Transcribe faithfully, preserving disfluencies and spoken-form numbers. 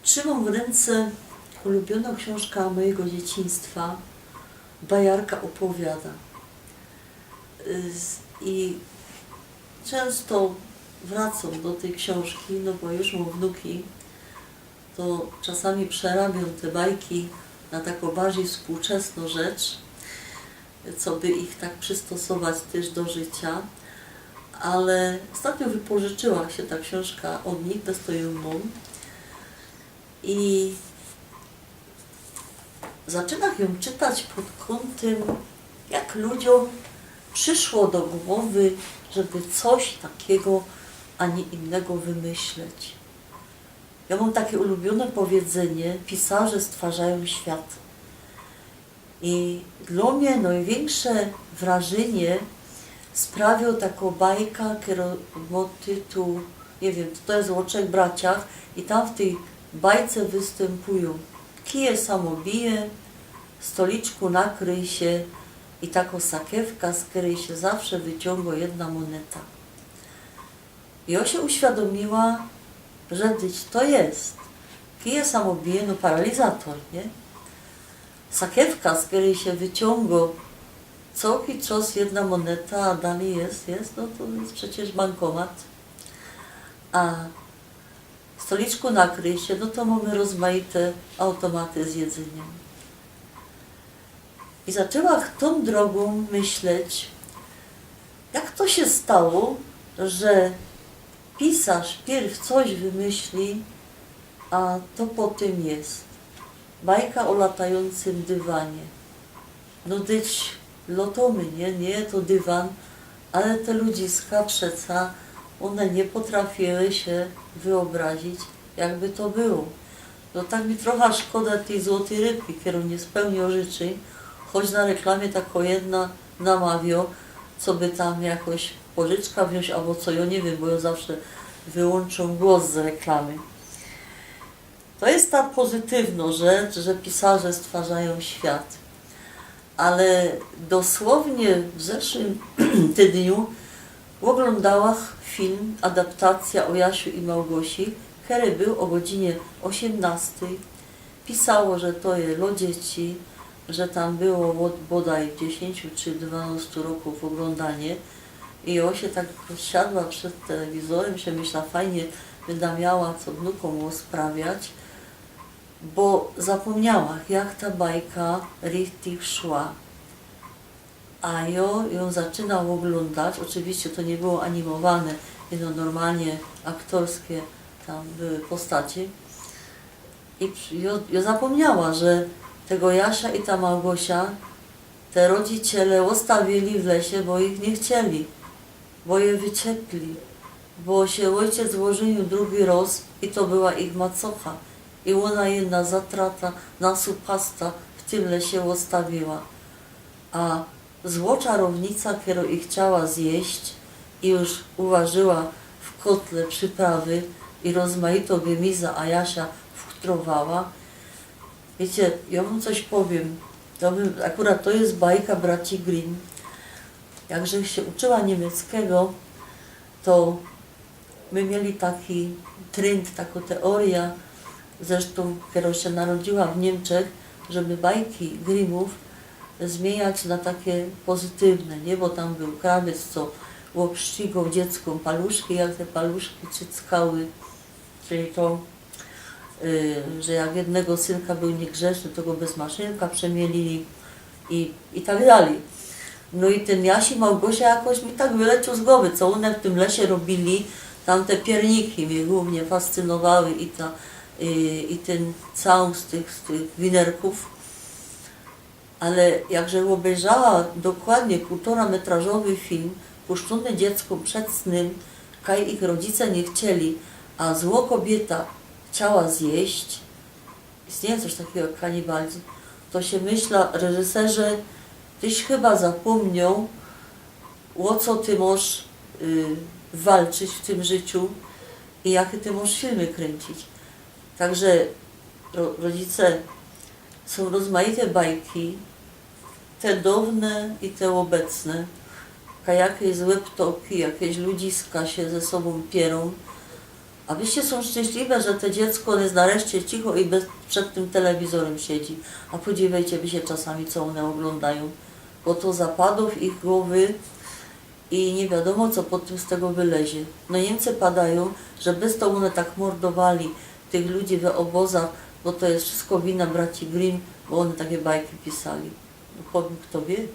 Trzymam w ręce ulubioną książkę mojego dzieciństwa, Bajarka opowiada. Y, z-, i często wracam do tej książki, no bo już mam wnuki, to czasami przerabiam te bajki na taką bardziej współczesną rzecz, co by ich tak przystosować też do życia. Ale ostatnio wypożyczyła się ta książka od nich, dostałam ją. I zaczynam ją czytać pod kątem, jak ludziom przyszło do głowy, żeby coś takiego, a nie innego wymyśleć. Ja mam takie ulubione powiedzenie: „Pisarze stwarzają świat”. I dla mnie największe wrażenie sprawiła taka bajka, kero-, bo tytuł, nie wiem, to jest o trzech braciach i tam w tej bajce występują: „Kije samo bije, stoliczku nakryj się” i taka sakiewka, z której się zawsze wyciąga jedna moneta. I ona się uświadomiła, że dyć to jest. „Kije samo bije”, no, paralizator, nie? Sakiewka, z której się wyciąga co jakiś czas jedna moneta, a dalej jest, jest, no to jest przecież bankomat. A „Stoliczku nakryj się”, no to mamy rozmaite automaty z jedzeniem. I zaczęła tą drogą myśleć, jak to się stało, że pisarz pierw coś wymyśli, a to po tym jest. Bajka o latającym dywanie. No dyć lotomy, nie? Nie to dywan, ale te ludziska przeca, one nie potrafiły się wyobrazić, jakby to było. No tak mi trochę szkoda tej złotej rybki, którą nie spełnił życzeń, choć na reklamie tako jedna namawio, co by tam jakoś pożyczka wziąć, albo co, ja nie wiem, bo ja zawsze wyłączam głos z reklamy. To jest ta pozytywna rzecz, że pisarze stwarzają świat. Ale dosłownie w zeszłym tydniu oglądała film, adaptacja o Jasiu i Małgosi, który był o godzinie osiemnastej. Pisało, że to jest dla dzieci, że tam było od bodaj dziesięciu czy dwanastu roków oglądanie. I ja się tak siadła przed telewizorem, się myśla, fajnie, będę miała co wnukom rozprawiać, bo zapomniała, jak ta bajka richtig szła. A ja ją zaczynam oglądać, oczywiście to nie było animowane, no, normalnie aktorskie tam były postacie. I przy-, ja, ja zapomniała, że tego Jasia i ta Małgosia te rodziciele ostawili w lesie, bo ich nie chcieli, bo je wyciepli, bo się ojciec ożenił drugi raz i to była ich macocha. I ona jedna zatrata, nasupasta w tym lesie ostawiła. A zła czarownica, kero ich chciała zjeść i już ułożyła w kotle przyprawy i rozmaitą gemiza, a Jasia wchtrowała. Wiecie, ja wam coś powiem. To bym, akurat to jest bajka braci Grimm. Jak żech się uczyła niemieckiego, to my mieli taki trend, taką teorię, zresztą, kero się narodziła w Niemczech, żeby bajki Grimmów zmieniać na takie pozytywne, nie? Bo tam był krawiec, co obszczigał dzieckom paluszki, jak te paluszki cyckały, czyli to, y, że jak jednego synka był niegrzeczny, to go bez maszynka przemielili i, i tak dalej. No i ten Jaś i Małgosia jakoś mi tak wyleciał z głowy, co one w tym lesie robili. Tam te pierniki mnie głównie fascynowały i ta, y, i ten całun z tych, z tych winerków. Ale jak żech obejrzała dokładnie półtorametrażowy film, puszczony dzieckom przed snym, kaj ich rodzice nie chcieli, a zła kobieta chciała zjeść, istnieje coś takiego jak kanibalizm, to się myśla, reżyserze, tyś chyba zapomniał, o co ty możesz, y, walczyć w tym życiu i jakie ty możesz filmy kręcić. Także ro-, rodzice, są rozmaite bajki, te dawne i te obecne. Ka-, jakieś złe ptoki, jakieś ludziska się ze sobą pierą, A wyście sōm szczynśliwe, że te dziecko, ône je nareszcie cicho i bez, przed tym telewizorym siedzi. A podziwejcie wy sie czasami, co ône ôglōndajōm. Bo to zapadło w ich gowy i niy wiadōmo, co potym z tego wylezie. No Niymcy padajōm, że bez to ône tak mordowali tych ludzi we ôbozach, bo to je wszystko wina braci Grimm, bo ôni take bajki pisali. Chop, kto wiy?